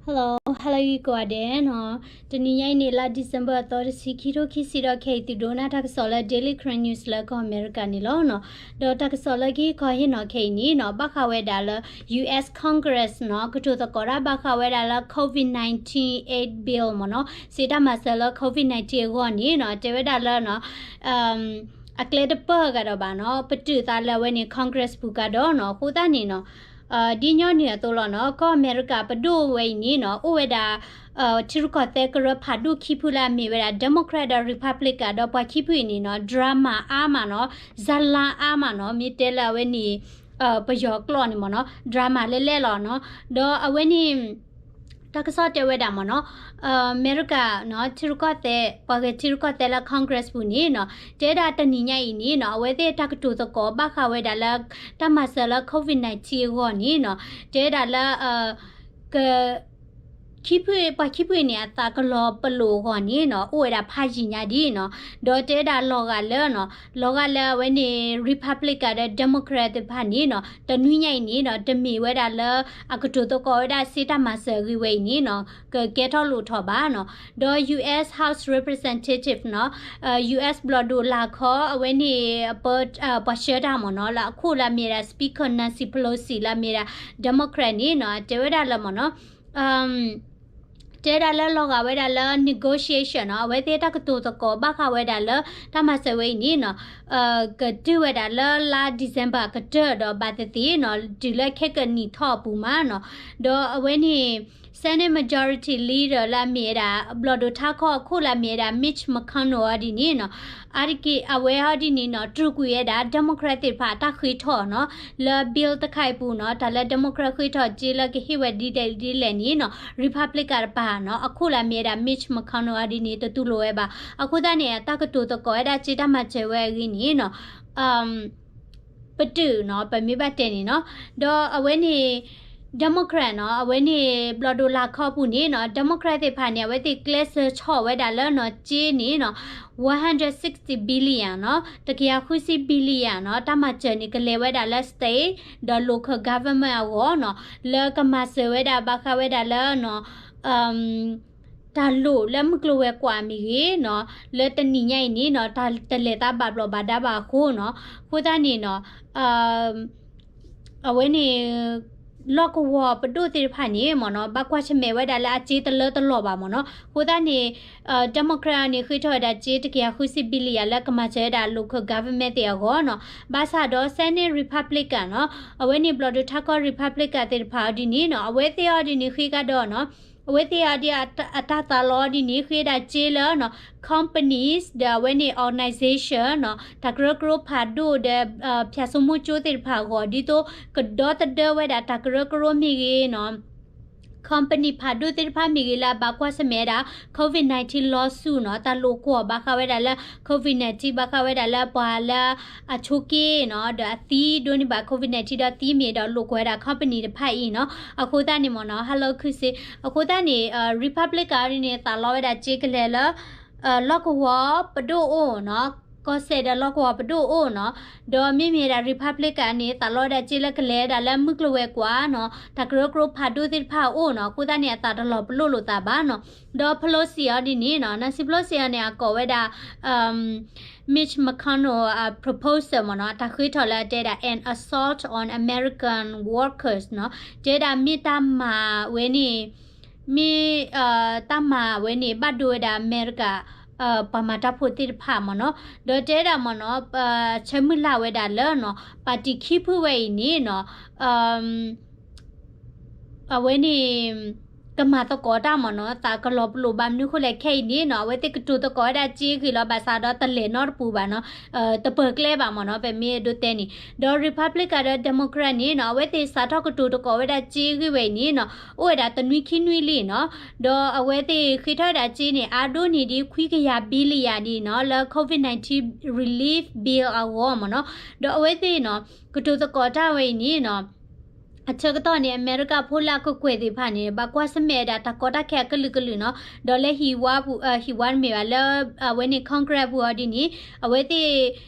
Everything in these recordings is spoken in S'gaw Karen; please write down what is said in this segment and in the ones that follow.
Hello, hello ဂ့ၤကိးဂၤဒဲးနီၤ. တနံၤညါအံၤန့ၣ် လါ December အသီတဆံ ခံထိခံဆံဒီး ခဲအံၤသုဒိကနၣ်တၢ်ကစီၣ်လၢ Daily Karen News လၢကီၢ်အမဲရကၤန့ၣ်လီၤနီၤ. ဒီးတၢ်ကစီၣ်လၢကဟ့ၣ်ခီဟ့ၣ်နီၤခဲအံၤန့ၣ်နီၤ ဘၣ်ဃးဝဲဒၣ်လၢ U S Congress နီၤ ကတိၤသကိးတၢ်ဘၣ်ဃးဝဲဒၣ်လၢ COVID nineteen aid bill မ့ၢ်နီၤ, စ့တၢ်မၤစၢၤလၢ COVID nineteen အဂီၢ်န့ၣ်နီၤ တဲဝဲဒၣ်လၢနီၤ အကျဲတပၢၢ်ဂၤဒီးဘၣ်နီၤ ပတုာ်သးလၢအဝဲန့ၣ် Congress ပူၤကဒီးနီၤ. အဃိသတးန့ၣ်နီၤ ဒ်ညီနုၢ်အသိးလီၤနီၤ ကီၢ်အမဲရကၤပဒိၣ်ဝဲအံၤန့ၣ်နီၤ အိၣ်ဝဲဒၣ် ထံရူၢ်ကီၢ်သဲးကရၢဖးဒိၣ်ခံဖုလၢအမ့ၢ်ဝဲဒၣ် Democrat ဒီး Republican ဒီးပှၤခံဖုအံၤန့ၣ်နီၤ drama အါမးနီၤ, ဇာတ်လမ်း အါမးနီၤ, မ့ၢ်တဲလၢအဝဲန့ၣ် ပယီၤကျိာ်န့ၣ်မ့ၢ်နီၤ drama လဲၣ်လဲၣ်လီၤနီၤ. ဒီးအဝဲန့ၣ် တၢ်ကစီၣ်တဲဝဲဒၣ်မ့ၢ်နီၤ အမဲရကၤနီၤ ထံရူၢ်ကီၢ်သဲး ပှၤဂဲၤထံရူၢ်ကီၢ်သဲးလၢ Congress ပူၤန့ၣ်နီၤ တဲဒၣ်တနံၤညါအံၤန့ၣ်နီၤ အဝဲသ့ၣ်တၢ်ကတိၤသကိးဘၣ်ဃးဝဲဒၣ်လၢ တၢ်မၤစၢၤလၢ COVID nineteen အဂီၢ်န့ၣ်နီၤ တဲဒၣ်လၢ က ခံဖု ပှၤခံဖုအံၤန့ၣ် အသးကလီၤပလိာ်အဂီၢ်န့ၣ်နီၤ အိၣ်ဝဲဒၣ်ဖးယံာ်ညါဒ်နီၤ. ဒီးတဲဒၣ်လီၤဂာ်လၢနီၤ လီၤဂာ်လၢအဝဲန့ၣ် Republican ဒီး Democrat သ့ၣ်တဖၣ်န့ၣ်နီၤ တနွံညါအံၤန့ၣ်နီၤ တမ့ၢ်ဝဲဒၣ်လၢ အကတိၤသကိးဝဲဒၣ်စ့တၢ်မၤစၢၤအဂ့ၢ်ဝဲအံၤန့ၣ်နီၤ ကကဲထီၣ်လိာ်ထီၣ်ဘၣ်နီၤ. ဒီး U S House Representative နီၤ US ဘျီၣ်ဒိၣ်လၤခီ အဝဲန့ၣ် ပှၤဆှၢတၢ်မ့ၢ်နီၤ လၢအခိၣ်လၢအမ့ၢ်ဒၣ် Speaker Nancy Pelosi လၢအမ့ၢ်ဒၣ် Democrat န့ၣ်နီၤ တဲဝဲဒၣ်လၢမ့ၢ်နီၤ တဲဒၣ်လၢလီၤဂာ်ဝဲဒၣ်လၢ negotiation နီၤ အဝဲသ့ၣ်တၢ်ကတိၤသကိးဘၣ်ဃးဝဲဒၣ်လၢ တၢ်မၤစၢၤဝဲအံၤန့ၣ်နီၤ ကတုၤဝဲဒၣ်လၢလါ December အကတၢၢ်ဒီးဘၣ်သ့ၣ်သ့ၣ်နီၤ တုၤလၢခဲကနံၣ်ထီၣ်အပူၤမးနီၤ. ဒီးအဝဲန့ၣ် Senate Majority Leader လၢအမ့ၢ်ဝဲဒၣ် ဘျီၣ်ဒိၣ်ထါခီအခိၣ်လၢအမ့ၢ်ဝဲဒၣ် Mitch McConnell အီၤဒ်န့ၣ်နီၤ အါတက့ၢ်အဝဲအီၤဒ်န့ၣ်နီၤ တြူာ်ကွံာ်ဝဲဒၣ် Democrat သ့ၣ်တဖၣ်အတၢ်ဃ့ထီၣ်နီၤ လၢ bill တခါအံၤပူၤနီၤ တၢ်လၢ Democrat ဃ့ထီၣ်စ့လၢကဟ့ၣ်ဝဲဒ်လဲၣ်ဒ်လဲၣ်န့ၣ်နီၤ Republican တပၤနီၤ အခိၣ်လၢအမ့ၢ်ဝဲဒၣ် Mitch McConnell အီၤဒ်န့ၣ် တတူၢ်လိာ်ဝဲဘၣ်. အဃိသတးန့ၣ် တၢ်ကတိၤသကိးဝဲဒၣ်စ့တၢ်မၤစၢၤဝဲအဂ့ၢ်န့ၣ်နီၤ ပတုာ်နီၤ ပမ့ၢ်ဘၣ်တဲန့ၣ်နီၤ ဒီးအဝဲန့ၣ် Democrat နီၤ အဝဲန့ၣ် ဘျီၣ်ဒိၣ်လၤခီအပူၤန့ၣ်နီၤ Democrat သ့ၣ်တဖၣ်န့ၣ် အဝဲသ့ၣ်ကျဲးစၢးဆီၣ်ဝဲဒၣ်လၢနီၤ စ့န့ၣ်နီၤ one hundred sixty billion နီၤ တကယၤဃုဆံ billion နီၤ တၢ်မၤစၢၤန့ၣ် ကလဲၤဝဲဒၣ်လၢ state ဒီး local government အဂီၢ်နီၤ လၢကမၤစၢၤဝဲဒၣ်ဘၣ်ဃးဝဲဒၣ်လၢနီၤ တၢ်လိၣ်လၢမုၢ်ကျိၤဝဲၤကွာ်မ့ၢ်ဂ့ၤနီၤ လၢတနံၤညါအံၤန့ၣ်နီၤ တၢ်တလဲၤသးဘၣ်ဘျီးဘၣ်ဒါဘၣ်အဃိနီၤ အဃိသတးန့ၣ်နီၤ အဝဲန့ၣ် လီၢ်ကဝီၤပဒိၣ်သ့ၣ်တဖၣ်န့ၣ်မ့ၢ်နီၤ ဘၣ်ကွၢ်ဆၢၣ်မဲာ်ဝဲဒၣ်လၢအစ့တလၢတလီၢ်ဘၣ်မ့ၢ်နီၤ အဃိသတးန့ၣ် Democrat န့ၣ် ဃ့ထီၣ်ဝဲဒၣ်စ့တကယၤဃုဆံ billion လၢကမၤစၢၤဝဲဒၣ် local government သ့ၣ်အဂီၢ်နီၤ ဘၣ်ဆၣ်ဒီး Senate Republican နီၤ အဝဲန့ၣ် ဘျီၣ်ဒိၣ်ထါခီ Republican သ့ၣ်တဖၣ်အီၤဒ်န့ၣ်နီၤ အဝဲသ့ၣ်အီၤဒ်န့ၣ် ဃ့ကဒီးနီၤ အဝဲသ့ၣ်အီၤဒ်အတၢ်သးလီအီၤဒ်န့ၣ် ဃ့ဒၣ်စ့လၢနီၤ companies ဒီးအဝဲန့ၣ် organization နီၤ တၢ်ကရၢကရိဖးဒိၣ်ဒီး ဖၠၣ်စိမိၢ်ကၠိသ့ၣ်တဖၣ်အဂီၢ် ဒ်သိးကဒီသဒၢဝဲဒၣ်တၢ်ကရၢကရိမ့ၢ်ဂ့ၤနီၤ company ဖးဒိၣ်သ့ၣ်တဖၣ်မ့ၢ်ဂ့ၤလၢအဘၣ်ကွၢ်ဆၢၣ်မဲာ်ဝဲဒၣ် COVID nineteen lawsuit နီၤ တၢ်လိာ်ကွီၢ်ဘၣ်ဃးဝဲဒၣ်လၢ COVID nineteen ဘၣ်ဃးဝဲဒၣ်လၢပှၤလၢအဆိးက့နီၤ ဒီးအသံဒိးန့ၢ်ဘၣ် COVID nineteen ဒီးသံမ့ၢ်ဒီးလိာ်ကွီၢ်ဝဲဒၣ် company တဖၣ်အံၤနီၤ အဃိသတးန့ၣ်မ့ၢ်နီၤ ဟါလီၤခုၣ်စ့ အဃိသတးန့ၣ် Republican အီၤဒ်န့ၣ် သးလီဝဲဒၣ်စ့ကလဲၤလၢ လီၢ်ကဝီၤပဒိၣ်အိၣ်နီၤ ကီၢ်စဲၣ်ဒီးလီၢ်ကဝီၤပဒိၣ်အိၣ်နီၤ ဒီးမ့မ့ၢ်ဝဲဒၣ် Republican န့ၣ် သးလီဝဲဒၣ်စ့လၢကလဲၤဒၣ်လၢမုၢ်ကျိၤဝဲၤကွာ်နီၤ တၢ်ကရၢကရိဖးဒိၣ်သ့ၣ်တဖၣ်အအိၣ်နီၤ အဃိသတးန့ၣ် အသးတလီၤပလိာ်လိာ်သးဘၣ်နီၤ ဒီး Pelosi အီၤဒ်န့ၣ်နီၤ Nancy Pelosi အီၤန့ၣ် အကိးဝဲဒၣ် Mitch McConnell အ proposal မ့ၢ်နီၤ တၢ်ဃ့ထီၣ်လၢအတဲဒၣ် an assault on American workers နီၤ တဲဒၣ်မ့ၢ်တၢ်မၤဝဲန့ၣ် မ့ၢ် တၢ်မၤဝဲန့ၣ် ဘၣ်ဒိဝဲဒၣ်အမဲရကၤ ပှၤမၤတၢ်ဖိသ့ၣ်တဖၣ်မ့ၢ်နီၤ ဒီးတဲဒၣ်မ့ၢ်နီၤ ဆၢမုၢ်လၢ်ဝဲဒၣ်လၢနီၤ ပၣ်တံၣ်ခံဖုဝဲအံၤန့ၣ်နီၤ အဝဲန့ၣ် ကမၤသကိးတၢ်မ့ၢ်နီၤ သးကလီၤပလိာ်ဘၣ်မနုၤဃိလဲၣ်ခဲအံၤန့ၣ်နီၤ အဝဲသ့ၣ်ကတိၤသကိးဝဲဒၣ်စ့ဂ့ၤလီၤ ဘၣ်ဆၣ်ဒီးတလဲၤနီတပူၤဘၣ်နီၤ တပၢၤကျဲဘၣ်မ့ၢ်နီၤ ပမ့ၢ်အဲၣ်ဒိးတဲန့ၣ် ဒီး Republican ဒီး Democrat န့ၣ်နီၤ အဝဲသ့ၣ်စးထီၣ်ကတိၤသကိးဝဲဒၣ်စ့ဂ့ၢ်ဝဲအံၤန့ၣ်နီၤ အိၣ်ဝဲဒၣ်တနွံခံနွံလံနီၤ ဒီးအဝဲသ့ၣ်ဃ့ထီၣ်ဝဲဒၣ်စ့န့ၣ် အါဒိၣ်န့ၢ်ဒံးခွံကယၤ billion ဒံးနီၤ လၢ COVID nineteen relief bill အဂီၢ်မ့ၢ်နီၤ ဒီးအဝဲသ့ၣ်နီၤ ကတိၤသကိးတၢ်ဝဲအံၤန့ၣ်နီၤ အဆၢကတီၢ်န့ၣ် အမဲရကၤဖိလၢအကကွဲၢ်သ့ၣ်တဖၣ်န့ၣ် ဘၣ်ကွၢ်ဆၢၣ်မဲာ်ဝဲဒၣ်တၢ်ကီတၢ်ခဲအကလုာ်ကလုာ်နီၤ ဒီးလၢဟံၣ်ဝါပူၤ ဟံၣ်ဝါတမ့ၢ်ဘၣ် လၢအဝဲန့ၣ် Congress ပူၤအီၤဒ်န့ၣ် အဝဲသ့ၣ်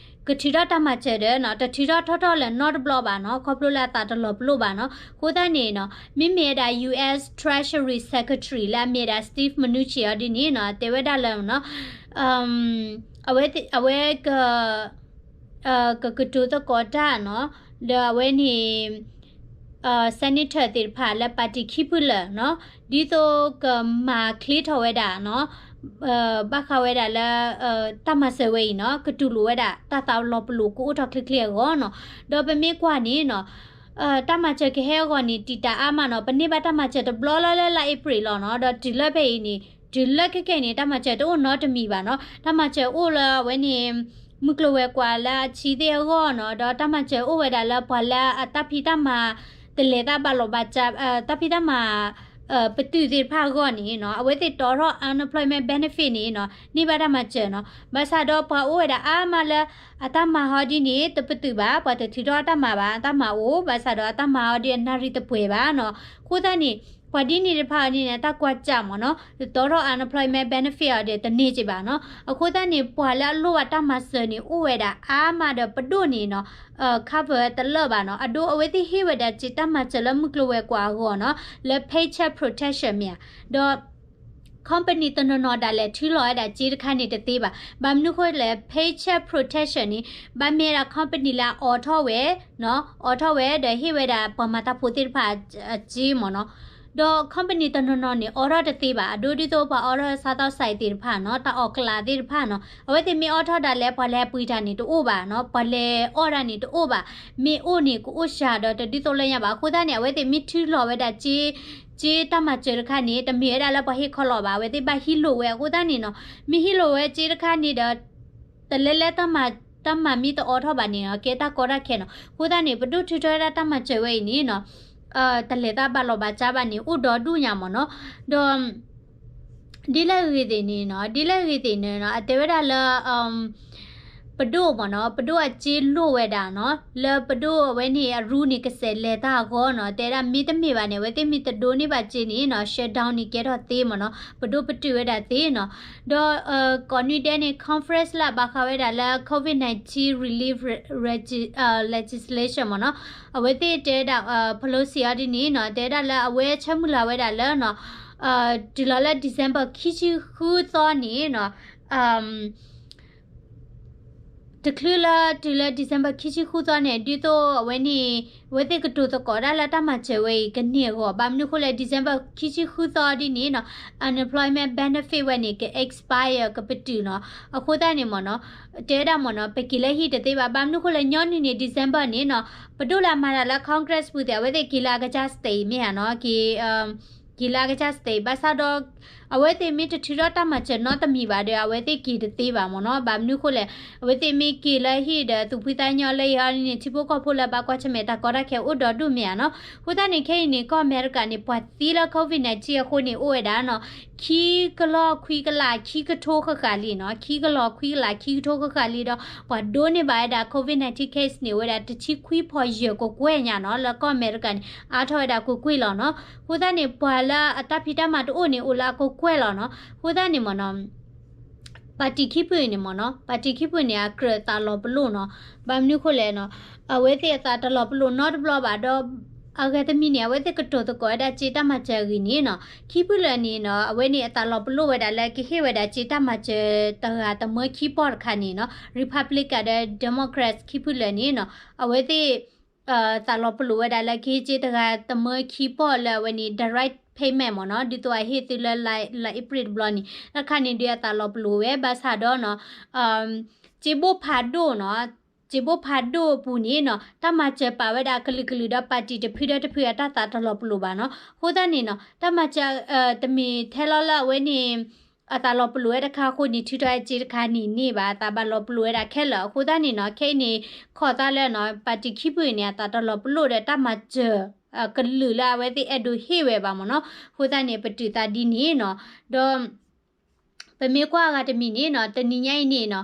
ကထုးထီၣ်တၢ်မၤစၢၤဒီးနီၤ တထုးထီၣ်ထီၣ်ထီၣ်လၢၤနီတဘျီဘၣ်နီၤ ခီဖျိလၢအသးတလီၤပလိာ်ဘၣ်နီၤ. အဃိသတးန့ၣ်နီၤ မ့မ့ၢ်ဝဲဒၣ် U S Treasury Secretary လၢအမ့ၢ်ဝဲဒၣ် Steve Mnuchin အီၤဒ်န့ၣ်နီၤ တဲဝဲဒၣ်လၢနီၤ အဝဲသ့ၣ် အဝဲက ကကတိၤသကိးတၢ်နီၤ ဒီးအဝဲန့ၣ် senator သ့ၣ်တဖၣ်လၢ party ခံဖုလၢာ်နီၤ ဒ်သိးကမၤချ့ထီၣ်ဝဲဒၣ်နီၤ ဘၣ်ဃးဝဲဒၣ်လၢ တၢ်မၤစၢၤဝဲအံၤနီၤ ကတူၢ်လိာ်ဝဲဒၣ်တၢ်သးလီၤပလိာ်ကအိၣ်ထီၣ်ချ့ချ့အဂီၢ်နီၤ. ဒီးပမ့ၢ်ကွၢ်န့ၣ်နီၤ တၢ်မၤစၢၤကဟဲအဂီၢ်န့ၣ် တံာ်တာ်အါမးနီၤ ပန့ၢ်ဘၣ်တၢ်မၤစၢၤတဘျီလၢလၢလါအ့ဖြ့ၣ်လီၤနီၤ ဒီးတုၤလၢဖဲအံၤန့ၣ် တုၤလၢခဲကနံၣ်အံၤန့ၣ် တၢ်မၤစၢၤတအိၣ်နီတမံၤဘၣ်နီၤ တၢ်မၤစၢၤအိၣ်လၢအဝဲန့ၣ် မုၢ်ကျိၤဝဲၤကွာ်လၢအဆံးသ့ၣ်အဂီၢ်နီၤ ဒီးတၢ်မၤစၢၤအိၣ်ဝဲဒၣ်လၢပှၤလၢအတၢ်ဖံးတၢ်မၤ တလဲၤတၢ်ဘၣ်လီၤဘၣ်စး တၢ်ဖံးတၢ်မၤ ပတုာ်သ့ၣ်တဖၣ်အဂီၢ်န့ၣ်နီၤ အဝဲသ့ၣ်တီထီၣ် unemployment benefit န့ၣ်နီၤ န့ၢ်ဘၣ်တၢ်မၤစၢၤနီၤ ဘၣ်ဆၣ်ဒီးပှၤအိၣ်ဝဲဒၣ်အါမးလၢ အတၢ်မၤဟီဒ်န့ၣ် တပတုာ်ဘၣ် ပှၤတထုးထီၣ်အတၢ်မၤဘၣ် အတၢ်မၤအိၣ် ဘၣ်ဆၣ်ဒီးအတၢ်မၤဟီဒ်အနၣ်ရံၣ်တပှဲၤဘၣ်နီၤ အဃိသတးန့ၣ် ပှၤဒ်န့ၣ်တဖၣ်အီၤန့ၣ် တၢ်ကွၢ်စၢ်မ့ၢ်နီၤ တတီထီၣ် unemployment benefit အီၤဒီးတန့ၢ်က့ဘၣ်နီၤ အဃိသတးန့ၣ် ပှၤလၢအလိၣ်ဘၣ်တၢ်မၤစၢၤန့ၣ် အိၣ်ဝဲဒၣ်အါမးဒီးပဒိၣ်န့ၣ်နီၤ cover တလၢာ်ဘၣ်နီၤ အဒိအဝဲသ့ၣ်ဟ့ၣ်ဝဲဒၣ်စ့တၢ်မၤစၢၤလၢမုၢ်ကျိၤဝဲၤကွာ်အဂီၢ်နီၤ လၢ paycheck protection မ့ၢ်ဧါ ဒီး company တနီၤနီၤဒၣ်လဲာ်ထုးလီၤဝဲဒၣ်စ့တခါန့ၣ်တသ့ဘၣ် ဘၣ်မနုၤဃိလဲၣ် paycheck protection န့ၣ် ဘၣ်မ့ၢ်ဝဲဒၣ် company လၢအအိးထီၣ်ဝဲ အိးထီၣ်ဝဲဒီးဟ့ၣ်ဝဲဒၣ်ပှၤမၤတၢ်ဖိသ့ၣ်တဖၣ်အစ့မ့ၢ်နီၤ ဒီး company တနီၤနီၤန့ၣ် အိးထီၣ်တသ့ဘၣ် အဒိဒ်သိးပှၤအိးထီၣ်စးသီးစးအံၤသ့ၣ်တဖၣ်နီၤ တၢ်အီၣ်ကလးသ့ၣ်တဖၣ်နီၤ အဝဲသ့ၣ်မ့ၢ်အိးထီၣ်ဒၣ်လဲာ် ပှၤလဲၤပှ့ၤတၢ်န့ၣ်တအိၣ်ဘၣ်နီၤ ပှၤလဲၤအီၣ်တၢ်န့ၣ်တအိၣ်ဘၣ် မ့ၢ်အိၣ်န့ၣ်ကအိၣ်စှၤဒီးတဒ်သိးလၢညါဘၣ် အဃိသတးန့ၣ် အဝဲသ့ၣ်မ့ၢ်ထုးလီၤဝဲဒၣ်စ့ စ့တၢ်မၤစၢၤတခါန့ၣ် တမ့ၢ်ဝဲဒၣ်လၢပှၤဟ့ၣ်ခီလီၤဘၣ် အဝဲသ့ၣ်ဘၣ်ဟံးလိာ်ဝဲ အဃိသတးန့ၣ်နီၤ မ့ၢ်ဟံးလိာ်ဝဲစ့တခါန့ၣ်ဒီး တလဲၤလၢ တၢ်မၤမ့ၢ်တအိးထီၣ်ဘၣ်န့ၣ်နီၤ ကဲတၢ်ကီတၢ်ခဲနီၤ အဃိသတးန့ၣ် ပဒိၣ်ထုးထီၣ်ဝဲဒၣ်တၢ်မၤစၢၤဝဲအံၤန့ၣ်နီၤ တလဲၤတၢ်ဘၣ်လီၤဘၣ်စးဘၣ်န့ၣ် အိၣ်ဒီဒူၣ်ညါမ့ၢ်နီၤ ဒီး ဒ်လဲၣ်ဂ့ၤသ့ၣ်န့ၣ်နီၤ ဒ်လဲၣ်ဂ့ၤသ့ၣ်န့ၣ်နီၤ အတဲဝဲဒၣ်လၢ ပဒိၣ်မ့ၢ်နီၤ ပဒိၣ်အစ့လိၣ်ဝဲဒၣ်နီၤ လၢပဒိၣ်အဝဲန့ၣ်အရူန့ၣ် ကစဲးလဲၤတၢ်အဂီၢ်နီၤ တဲဒၣ်မ့တမ့ၢ်ဘၣ်န့ၣ် အဝဲသ့ၣ်မ့ၢ်တဒိးန့ၢ်ဘၣ်စ့န့ၣ်နီၤ shutdown န့ၣ်ကဲထီၣ်သ့မ့ၢ်နီၤ ပဒိၣ်ပတုာ်ဝဲဒၣ်သ့နီၤ ဒီး ကိးနွံဒဲးန့ၣ် conference လၢအဘၣ်ဃးဝဲဒၣ်လၢ COVID nineteen relief legislation မ့ၢ်နီၤ အဝဲသ့ၣ်တဲဒၣ် Pelosi အီၤဒ်န့ၣ်နီၤ တဲဒၣ်လၢအဝဲဆၢမုၢ်လၢ်ဝဲဒၣ်လၢနီၤ တုၤလီၤလၢ December ခံဆံဃုသီန့ၣ်နီၤ တချုးလၢတုၤလၢ December ခံဆံဃုသီန့ၣ် ဒ်သိးအဝဲန့ၣ် အဝဲသ့ၣ်ကတိၤသကိးဒၣ်လၢတၢ်မၤစၢၤဝဲအံၤကန့ၢ်အဂီၢ် ဘၣ်မနုၤအဃိလဲၣ် December ခံဆံဃုသီဒ်န့ၣ်နီၤ unemployment benefit ဝဲန့ၣ် က expire ကပတုာ်နီၤ အဃိသတးန့ၣ်မ့ၢ်နီၤ တဲဝဲဒၣ်မ့ၢ်နီၤ ပက့ၤလၢဟံၣ်တသ့ဘၣ် ဘၣ်မနုၤအဃိလဲၣ် ညီနုၢ်န့ၣ် December န့ၣ်နီၤ ပဒိၣ်လၢအမၤတၢ်လၢ Congress ပူၤသ့ၣ် အဝဲသ့ၣ်က့ၤလၢအကစၢ် state မ့ၢ်ဧါနီၤ က့ၤ က့ၤလၢအကစၢ် state ဘၣ်ဆၣ်ဒီး အဝဲသ့ၣ်မ့ၢ်တထုးထီၣ်တၢ်မၤစၢၤနီတမံၤဘၣ်ဒီး အဝဲသ့ၣ်က့ၤတသ့ဘၣ်မ့ၢ်နီၤ ဘၣ်မနုၤအဃိလဲၣ် အဝဲသ့ၣ်မ့ၢ်က့ၤလၢဟံၣ်ဒီးသူၣ်ဖှံသးညီလၢအံၤဟီန့ၣ် ထံဖိကီၢ်ဖိလၢဘၣ်ကွၢ်ဆၢၣ်မဲာ်တၢ်ကီတၢ်ခဲအိၣ်ဒီဒူၣ်မ့ၢ်ဧါနီၤ အဃိသတးန့ၣ် ခဲအံၤန့ၣ် ကီၢ်အမဲရကၤန့ၣ် ပှၤသံလၢ COVID nineteen အဃိန့ၣ် အိၣ်ဝဲဒၣ်နီၤ ခံကလီၢ်ခွံကလးခံကထိဃၣ်ဃၣ်လံနီၤ ခံကလီၢ်ခွံကလးခံကထိဃၣ်ဃၣ်လံဒီး ပှၤဒိးန့ၢ်ဘၣ်ဝဲဒၣ် COVID nineteen case န့ၣ် အိၣ်ဝဲဒၣ်တဆံခွံဖီယဲၢ်ကကွဲၢ်ညါနီၤ လၢကီၢ်အမဲရကၤန့ၣ် အါထီၣ်ဝဲဒၣ်ကွ့ၢ်ကွ့ၢ်လီၤနီၤ အဃိသတးန့ၣ် ပှၤလၢအတၢ်ဖံးတၢ်မၤတအိၣ်န့ၣ် အိၣ်လၢအကကွဲၢ်လီၤနီၤ အဃိသတးန့ၣ်မ့ၢ်နီၤ ပၣ်တံၣ်ခံဖုအံၤန့ၣ်မ့ၢ်နီၤ ပၣ်တံၣ်ခံဖုန့ၣ် အကြၢးသးလီၤပလိာ်နီၤ ဘၣ်မနုၤအဃိလဲၣ်နီၤ အဝဲသ့ၣ်အသးတလီၤပလိာ်နီတဘျီဘၣ်ဒီး အဂၤတမံၤန့ၣ် အဝဲသ့ၣ်ကတိၤသကိးဝဲဒၣ်စ့တၢ်မၤစၢၤအဂ့ၢ်န့ၣ်နီၤ ခံဖုလၢာ်န့ၣ်နီၤ အဝဲန့ၣ်အသးလီၤပလိာ်ဝဲဒၣ်လၢကဟ့ၣ်ဝဲဒၣ်စ့တၢ်မၤစၢၤတဂၤသမၢခံပီၢ်တခါန့ၣ်နီၤ Republican ဒီး Democrats ခံဖုလၢာ်န့ၣ်နီၤ အဝဲသ့ၣ် သးလီၤပလိာ်ဝဲဒၣ်လၢကဟ့ၣ်စ့တဂၤသမၢခံပီၢ်လၢအဝဲန့ၣ် direct payment မ့ၢ်နီၤ ဒ်သိးအဟ့ၣ်သုလၢ လါအ့ဖြ့ၣ်တဘျီန့ၣ် တၢ်တခါန့ၣ်ဒုးအသးလီၤပလိာ်ဝဲ ဘၣ်ဆၣ်ဒီးနီၤ စ့ဘိၣ်ဖးဒိၣ်နီၤ စ့ဘိၣ်ဖးဒိၣ်အပူၤန့ၣ်နီၤ တၢ်မၤစၢၤပာ်ဝဲဒၣ်ကလုာ်ကလုာ်ဒီး ပၣ်တံၣ်တဖုဒီးတဖုအတၢ်သးတလီၤပလိာ်ဘၣ်နီၤ အဃိသတးန့ၣ်နီၤ တၢ်မၤစၢၤ တမ့ၢ်ထဲလီၤလၢအဝဲန့ၣ် အသးလီၤပလိာ်ဝဲတခါအဃိန့ၣ် ထုးထီၣ်ဝဲစ့တခါန့ၣ်န့ၢ်ဘၣ် အသးဘၣ်လီၤပလိာ်ဝဲဒၣ်ခဲလၢာ် အဃိသတးန့ၣ်နီၤ ခဲအံၤန့ၣ် ခီၣ်သးလၢနီၤ ပၣ်တံၣ်ခံဖုအံၤန့ၣ် အသးတလီၤပလိာ်ဒီးတၢ်မၤစၢၤ ကလုာ်လၢအဝဲသ့ၣ်အဲၣ်ဒိးဟ့ၣ်ဝဲဘၣ်မ့ၢ်နီၤ အဃိသတးန့ၣ် ပတုာ်သးဒ်န့ၣ်နီၤ ဒီး ပမ့ၢ်ကွၢ်အဂၤတမံၤန့ၣ်နီၤ တနံၤညါအံၤန့ၣ်နီၤ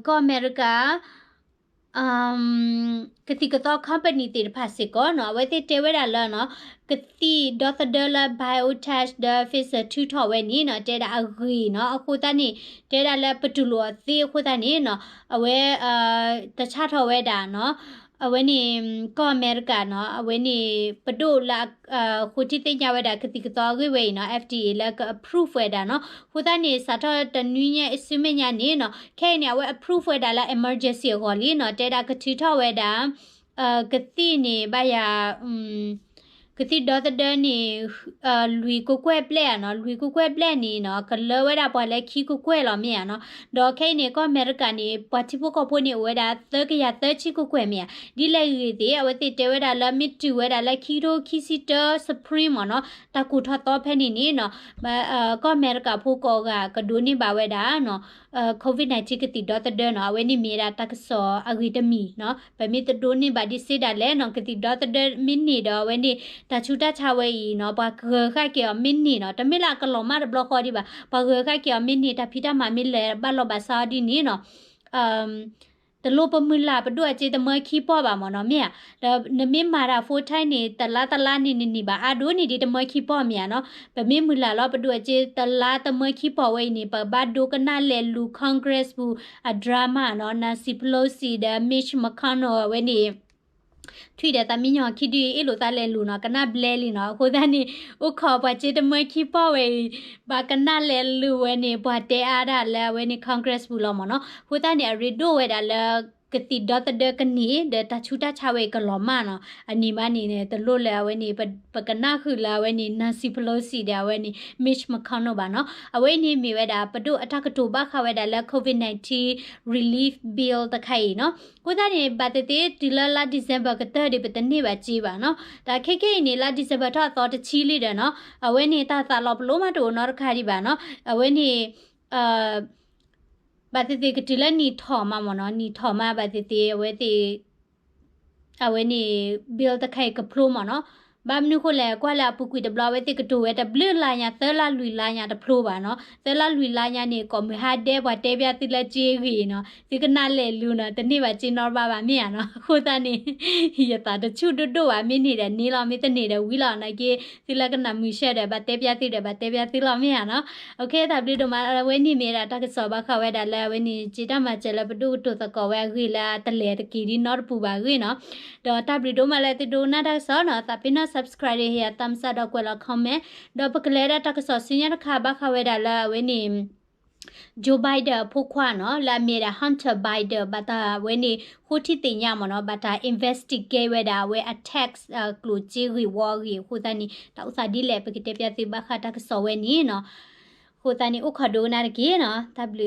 ကီၢ်အမဲရကၤ ကသံၣ်ကသီ company သ့ၣ်တဖၣ်စ့ၢ်ကီးနီၤ အဝဲသ့ၣ်တဲဝဲဒၣ်လၢနီၤ ကသံၣ်ဒီသဒၢလၢ BioNTech ဒီး Pfizer ထုးထီၣ်ဝဲန့ၣ်နီၤ တဲဒၣ်အဂ့ၤနီၤ အဃိသတးန့ၣ် တဲဒၣ်လၢပတူၢ်လိာ်အီၤသ့အဃိသတးန့ၣ်နီၤ အဝဲ တဆါထီၣ်ဝဲဒၣ်နီၤ အဝဲန့ၣ် ကီၢ်အမဲရကၤနီၤ အဝဲန့ၣ် ပဒိၣ်လၢ ဃိထံသ့ၣ်ညါဝဲဒၣ်ကသံၣ်ကသီအဂ့ၢ်ဝဲအံၤနီၤ F D A လၢက approve ဝဲဒၣ်နီၤ အဃိသတးန့ၣ် စးထီၣ်တနွံညါအံၤဆူမဲာ်ညါန့ၣ်နီၤ ခဲအံၤန့ၣ် အဝဲ approve ဝဲဒၣ်လၢ emergency အဂီၢ်လံနီၤ တဲဒၣ်ကထုးထီၣ်ဝဲဒၣ် ကသံၣ်န့ၣ် ဘၣ်ယၤ ကသံၣ်ဒီသဒၢန့ၣ် လွံၢ်ကကွဲၢ်ဘျဲၣ်ဧါနီၤ လွံၢ်ကကွဲၢ်ဘျဲၣ်န့ၣ်နီၤ ကလၢဝဲဒၣ်ပှၤလၢခံကကွဲၢ်လီၤမ့ၢ်ဧါနီၤ ဒီးခဲအံၤန့ၣ် ကီၢ်အမဲရကၤန့ၣ် ပှၤထံဖိကီၢ်ဖိန့ၣ် အိၣ်ဝဲဒၣ်သၢကယၤသၢဆံကကွဲၢ်မ့ၢ်ဧါ ဒ်လဲၣ်ဂ့ၤသ့ၣ် အဝဲသ့ၣ်တဲဝဲဒၣ်လၢ မ့ၢ်တုၤဝဲဒၣ်လၢခံကထိခံဆံတၢ Spring မ့ၢ်နီၤ တၢ်ကိၢ်ထီၣ်သီဖဲန့ၣ်န့ၣ်နီၤ ကီၢ်အမဲရကၤဖိကိးဂၤ ကဒိးန့ၢ်ဘၣ်ဝဲဒၣ်နီၤ COVID nineteen ကသံၣ်ဒီသဒၢနီၤ အဝဲန့ၣ်မ့ၢ်ဒၣ်တၢ်ကစီၣ်အဂ့ၤတမံၤနီၤ ပမ့ၢ်တဒိးန့ၢ်ဘၣ်ဒ်စ့ဒၣ်လဲၣ်နီၤ ကသံၣ်ဒီသဒၢမ့ၢ်န့ၢ်ဒီးအဝဲန့ၣ် တၢ်ဆူးတၢ်ဆါဝဲအံၤနီၤ ပှၤဂၢၤဃာ်က့ၤအီၤမ့ၢ်န့ၢ်နီၤ တမ့ၢ်လၢအကလီၤမၢ်တဘျီဃီဒံးဘၣ် ပှၤဂၢၤဃာ်က့ၤအီၤမ့ၢ်န့ၢ် တၢ်ဖံးတၢ်မၤမ့ၢ်လဲၤဘၣ်လီၤဘၣ်စးအီၤဒ်န့ၣ်နီၤ တလိၣ်ပမုၢ်လၢ် ပဒိၣ်အစ့တမၢခံပီၢ်ဘၣ်မ့ၢ်နီၤ မ့ၢ်ဧါ. ဒီးနမ့ၢ်မၤတၢ် full time န့ၣ် တလါတလါန့ၣ် နန့ၢ်ဘၣ်အါဒိၣ်န့ၢ်ဒံးတမၢခံပီၢ်မ့ၢ်ဧါနီၤ. ပမ့ၢ်မုၢ်လၢ်လီၤ ပဒိၣ်အစ့တလါတမၢခံပီၢ်ဝဲအံၤန့ၣ် ပဘၣ်ဒိကနၣ်လဲၤလူၤ Congress ပူၤအ drama နီၤ Nancy Pelosi ဒီး Mitch McConnell အဝဲန့ၣ် ထွံၣ်ဒီးသးမံညီၤခံဒုအ့ၣ်လိာ်သးလဲၤလူၤနီၤ ကနၣ်ဘျဲလံနီၤ. အဃိသတးန့ၣ် အိၣ်ခိးပှၤစ့တမၢခံပီၢ်ဝဲအံၤ ဘၣ်ကနၣ်လဲၤလူၤဝဲန့ၣ် ပှၤတဲအါဒၣ်လၢအဝဲန့ၣ် Congress ပူၤလီၤမ့ၢ်နီၤ. အဃိသတးန့ၣ် အရ့ဒိၣ်ဝဲဒၣ်လၢ ကသံၣ်ဒီသဒၢကန့ၢ် ဒီးတၢ်ဆူးတၢ်ဆါဝဲအံၤကလီၤမၢ်နီၤ. အန့ၣ်မးန့ၣ် တလိၣ်လၢအဝဲန့ၣ် ပကနၣ်ဃုာ်လၢအဝဲန့ၣ် Nancy Pelosi ဒီးအဝဲန့ၣ် Mitch McConnell ဘၣ်နီၤ. အဝဲအံၤန့ၣ်မ့ၢ်ဝဲဒၣ် ပဒိၣ်အတၢ်ကတိၤဘၣ်ဃးဝဲဒၣ်လၢ COVID nineteen relief bill တခါအံၤနီၤ. အဃိသတးန့ၣ် ဘၣ်သ့ၣ်သ့ၣ်တုၤလၢလါ December ကတၢၢ်ဒီး ပတန့ၢ်ဘၣ်စ့ဘၣ်နီၤ. တၢ်ခဲခဲအံၤန့ၣ် လါ December ထီၣ်အသီတဆံလံဒီးနီၤ အဝဲန့ၣ် တၢ်သးလီၤပလိာ်မးတအိၣ်နီတခါဒံးဘၣ်နီၤ. အဝဲန့ၣ် ဘၣ်သ့ၣ်သ့ၣ်ကတုၤလၢနံၣ်ထီၣ်မးမ့ၢ်နီၤ, နံၣ်ထီၣ်မးဘၣ်သ့ၣ်သ့ၣ် အဝဲသ့ၣ် အဝဲန့ၣ် bill တခါအံၤကဖျိမ့ၢ်နီၤ. ဘၣ်မနုၤဃိလဲၣ် ကွၢ်လၢအပူၤကွံာ်တဘျီ အဝဲသ့ၣ်ကတိၤဝဲတဘျုးလါညါ သၢလါလွံၢ်လါညါတဖျိဘၣ်နီၤ. သၢလါလွံၢ်လါညါန့ၣ် ကိးမုၢ်ဟါဒဲး ပှၤတဲပျးသုလၢစ့ဂ့ၤနီၤ သုကနၣ်လဲၤလူၤနီၤ တန့ၢ်ဘၣ်စ့နီတဘျီဘၣ်မ့ၢ်ဧါနီၤ. အဃိသတးန့ၣ် ယသးတဆူၣ်ဒိၣ်ဒိၣ်ဘၣ် မ့ၢ်န့ၢ်ဒီးန့ၢ်လီၤ မ့ၢ်တန့ၢ်ဒီးဝံၤလီၤ နာ်က့ သုလၢကနၣ်မုာ်ဆၢဒီး ဘၣ်တဲပျးသုဒီး ဘၣ်တဲပျးသုလီၤမ့ၢ်ဧါနီၤ. တၢ်ဘျုးဒိၣ်မး အဝဲန့ၣ်မ့ၢ်ဒၣ်တၢ်ကစီၣ်ဘၣ်ဃးဝဲဒၣ်လၢအဝဲန့ၣ် စ့တၢ်မၤစၢၤလၢပဒိၣ်ကတိၤသကိးဝဲအဂ့ၢ်လၢအတလဲၤတက့ၤဒ်နီတပူၤဘၣ်အဂ့ၢ်နီၤ. ဒီးတၢ်ဘျုးဒိၣ်မးလၢသုဒိကနၣ်တၢ်ကစီၣ်နီၤ သးပ့ၤနီၣ် subscribe ဒီးဟ့ၣ်ယၤ thumbs up ဒီးကွဲးလီၤ comment ဒီးပကလဲၤဒၣ်တၢ်ကစီၣ်ဆူညါတခါဘၣ်ဃးဝဲဒၣ်လၢအဝဲန့ၣ် Joe Biden အဖိခွါနီၤ လၢအမ့ၢ်ဒၣ် Hunter Biden ဘၣ်တၢ်ဝဲန့ၣ် ဃိထံသ့ၣ်ညါမ့ၢ်နီၤ ဘၣ်တၢ် investigate ဝဲဒၣ်အဝဲအ tax ကျိၣ်စ့ဂ့ၢ်ဝီအဂ့ၢ်အဃိသတးန့ၣ် တၢ်အိၣ်သးဒ်လဲၣ် ပကတဲပျးသုဘၣ်ဃးတၢ်ကစီၣ်ဝဲန့ၣ်နီၤ. အဃိသတးန့ၣ် အိၣ်ခိးဒိကနၣ်တက့ၢ်နီၤ တၢ်ဘျုး